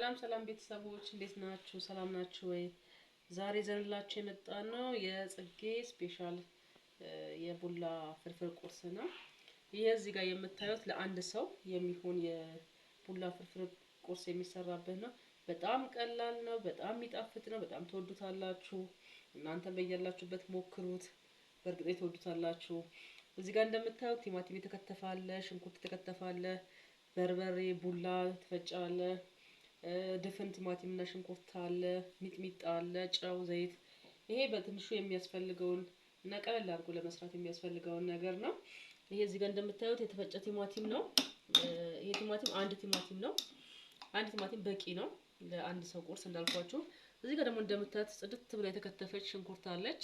ሰላም ሰላም ቤተሰቦች እንዴት ናችሁ? ሰላም ናችሁ ወይ? ዛሬ ይዘንላችሁ የመጣ ነው የጽጌ special የቡላ ፍርፍር ቁርስ ነው። ይሄ እዚህ ጋር የምታዩት ለአንድ ሰው የሚሆን የቡላ ፍርፍር ቁርስ የሚሰራበት ነው። በጣም ቀላል ነው። በጣም የሚጣፍጥ ነው። በጣም ትወዱታላችሁ። እናንተም በያላችሁበት ሞክሩት። በእርግጥ ትወዱታላችሁ። እዚህ ጋር እንደምታዩት ቲማቲም የተከተፈ አለ፣ ሽንኩርት የተከተፈ አለ፣ በርበሬ፣ ቡላ የተፈጨ አለ፣ ድፍን ቲማቲም እና ሽንኩርት አለ፣ ሚጥሚጣ አለ፣ ጨው፣ ዘይት። ይሄ በትንሹ የሚያስፈልገውን እና ቀለል አድርጎ ለመስራት የሚያስፈልገውን ነገር ነው። ይሄ እዚህ ጋር እንደምታዩት የተፈጨ ቲማቲም ነው። ይሄ ቲማቲም አንድ ቲማቲም ነው። አንድ ቲማቲም በቂ ነው ለአንድ ሰው ቁርስ እንዳልኳችሁ። እዚህ ጋር ደግሞ እንደምታዩት ጽድት ብላ የተከተፈች ሽንኩርት አለች።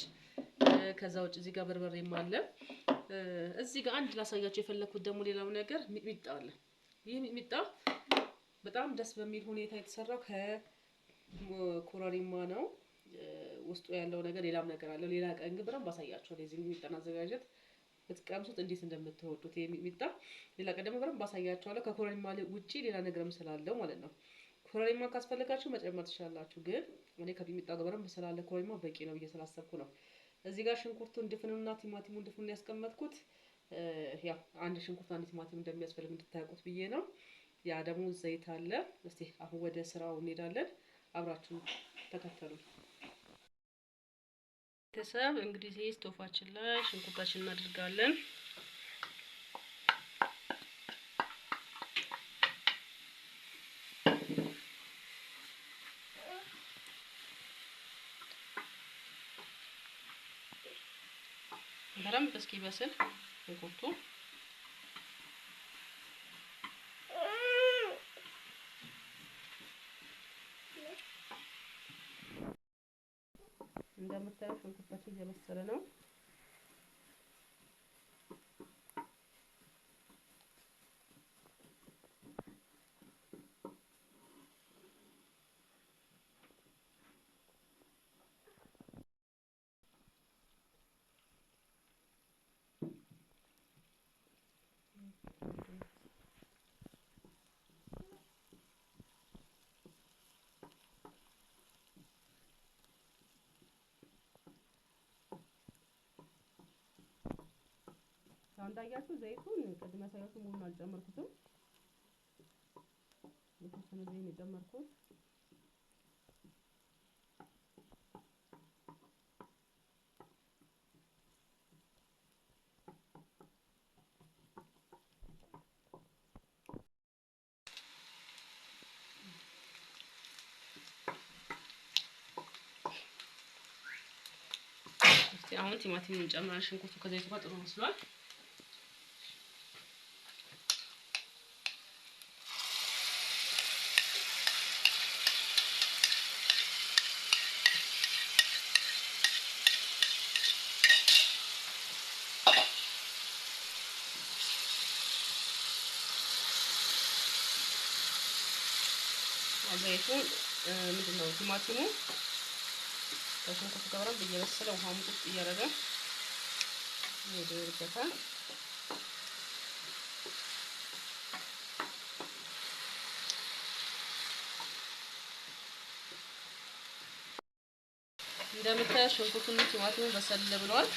ከዛ ውጭ እዚህ ጋር በርበሬም አለ። እዚህ ጋር አንድ ላሳያችሁ የፈለኩት ደግሞ ሌላው ነገር ሚጥሚጣ አለ። ይህ ሚጥሚጣ በጣም ደስ በሚል ሁኔታ የተሰራው ከኮረሪማ ነው። ውስጡ ያለው ነገር ሌላም ነገር አለው። ሌላ ቀን ግን በደንብ አሳያችኋለሁ። የዚህ ሚጥሚጣን አዘጋጀት ብትቀምሱት እንዴት እንደምትወዱት የሚጥሚጣ ሌላ ቀን ደግሞ በደንብ አሳያችኋለሁ። ከኮረሪማ ውጪ ሌላ ነገርም ስላለው ማለት ነው። ኮረሪማ ካስፈለጋችሁ መጨመር ትችላላችሁ። ግን እኔ ከሚጥሚጣ ጋር በደንብ ስላለ ኮረሪማ በቂ ነው ብዬ ስላሰብኩ ነው። እዚህ ጋር ሽንኩርቱን ድፍኑና ቲማቲሙን ድፍኑን ያስቀመጥኩት ያው አንድ ሽንኩርት አንድ ቲማቲም እንደሚያስፈልግ እንድታውቁት ብዬ ነው። ያ ደግሞ ዘይት አለ። እስቲ አሁን ወደ ስራው እንሄዳለን። አብራችሁ ተከተሉ። ቤተሰብ እንግዲህ ይሄ ስቶፋችን ላይ ሽንኩርታችን እናደርጋለን። በደንብ እስኪበስል ሽንኩርቱ እንደምታዩት ሽንኩርታችን እየበሰለ ነው። እንዳያችሁ ዘይቱን ቅድም ያሳያችሁ ሙሉን አልጨመርኩትም። የተወሰነ ዘይት የጨመርኩት። እስቲ አሁን ቲማቲሙን እንጨምራለን። ሽንኩርቱ ከዘይቱ ጋር ጥሩ መስሏል። ዘይቱን ምንድነው ቲማቲሙ ከሽንኩርቱ ጋር በደንብ እየበሰለ ውሃ ሙጥጥ እያደረገ ይደርበታል። እንደምታዩት ሽንኩርቱና ቲማቲሙ በሰል ብሏል።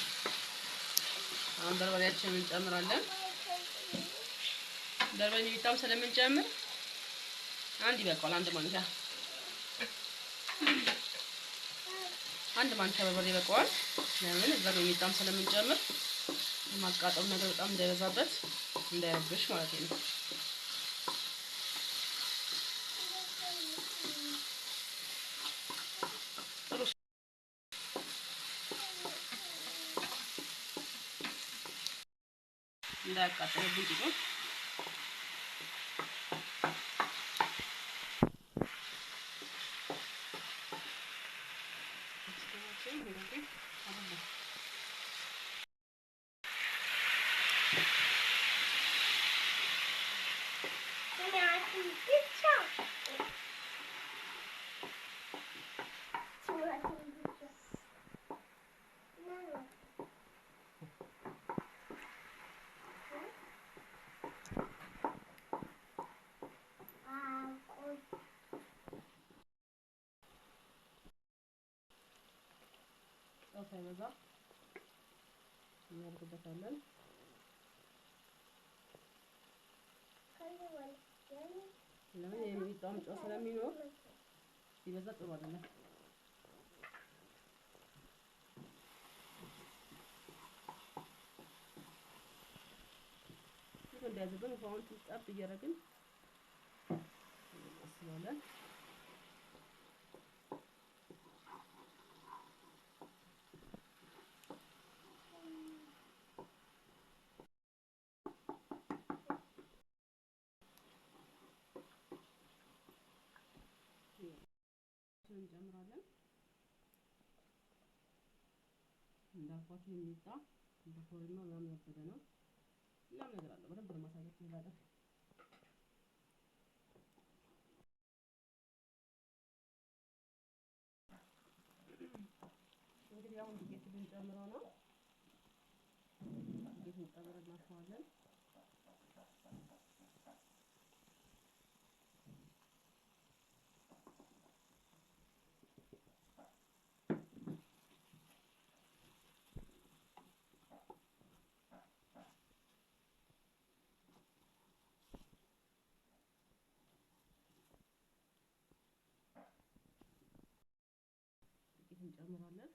አሁን በርበሬያችንን እንጨምራለን። በርበሬ በጣም ስለምንጨምር አንድ ይበቃዋል። አንድ ማንኪያ በርበሬ ይበቃዋል። ለምን እዛ ጋር በጣም ስለምንጨምር የማቃጠሉ ነገር በጣም እንዳይበዛበት እንዳይረብሽ ማለት ነው። ጥሩ እንዳያቃጥልብን ጥሩ ጨው ሳይበዛ እናደርግበታለን። ለምን የሚጣም ጨው ስለሚኖር ሲበዛ ጥሩ አይደለም። ይህ እንዳያዝብን ውሃውን ትንሽ ጠብ እያደረግን እናስባለን። እንጨምራለን። እንዳልኳችሁ የሚጣ በኮረሪማ ምናምን ያበደ ነው። ሌላም ነገር አለው። በደንብ ነው ማሳያችሁ ሌላ ቀን። እንግዲህ አሁን ዱቄት ልንጨምረው ነው። ዱቄት እንጨምርላችኋለን። ዱቄት እንጨምራለን።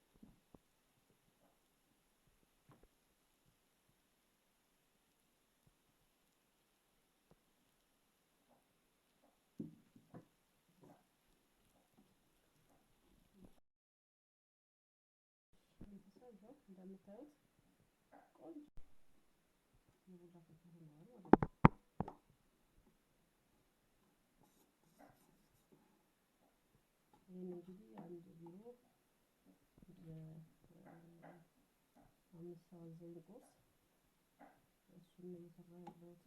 ቤተሰብ ይኸው እንደምታዩት ቆንጆ የቡላ ፍርፍር ሆኗል ማለት ነው። ይህን እንግዲህ አንድ ቢሮ የ5 ሰዓት ዘይን ቁርስ እሱን ነው እየሰራ ያለሁት።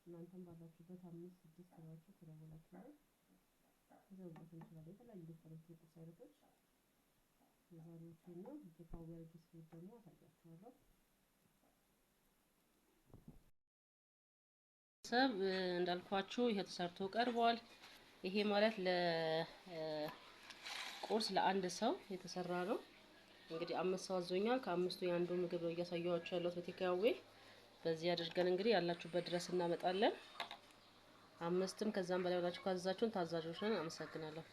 እናንተም ባላችሁበት 5 6 ሆናችሁ ከደወላችሁ ላይ መዘውበት እንችላለን። የተለያዩ የምትፈልጉትን ቁርስ አይነቶች የዛሬዎቹ ነው። ቴካዌ አድርጌ ስሄድ ደግሞ አሳያችኋለሁ። ሰብ እንዳልኳችሁ ይሄ ተሰርቶ ቀርቧል። ይሄ ማለት ለቁርስ ለአንድ ሰው የተሰራ ነው። እንግዲህ 5 ሰው አዞኛል። ከአምስቱ የአንዱ ምግብ ነው እያሳየኋችሁ ያለሁት በቴካዌ። በዚህ አድርገን እንግዲህ ያላችሁበት ድረስ እናመጣለን። 5ም ከዛም በላይ ሆናችሁ ካዘዛችሁን ታዛዦች ነን። አመሰግናለሁ።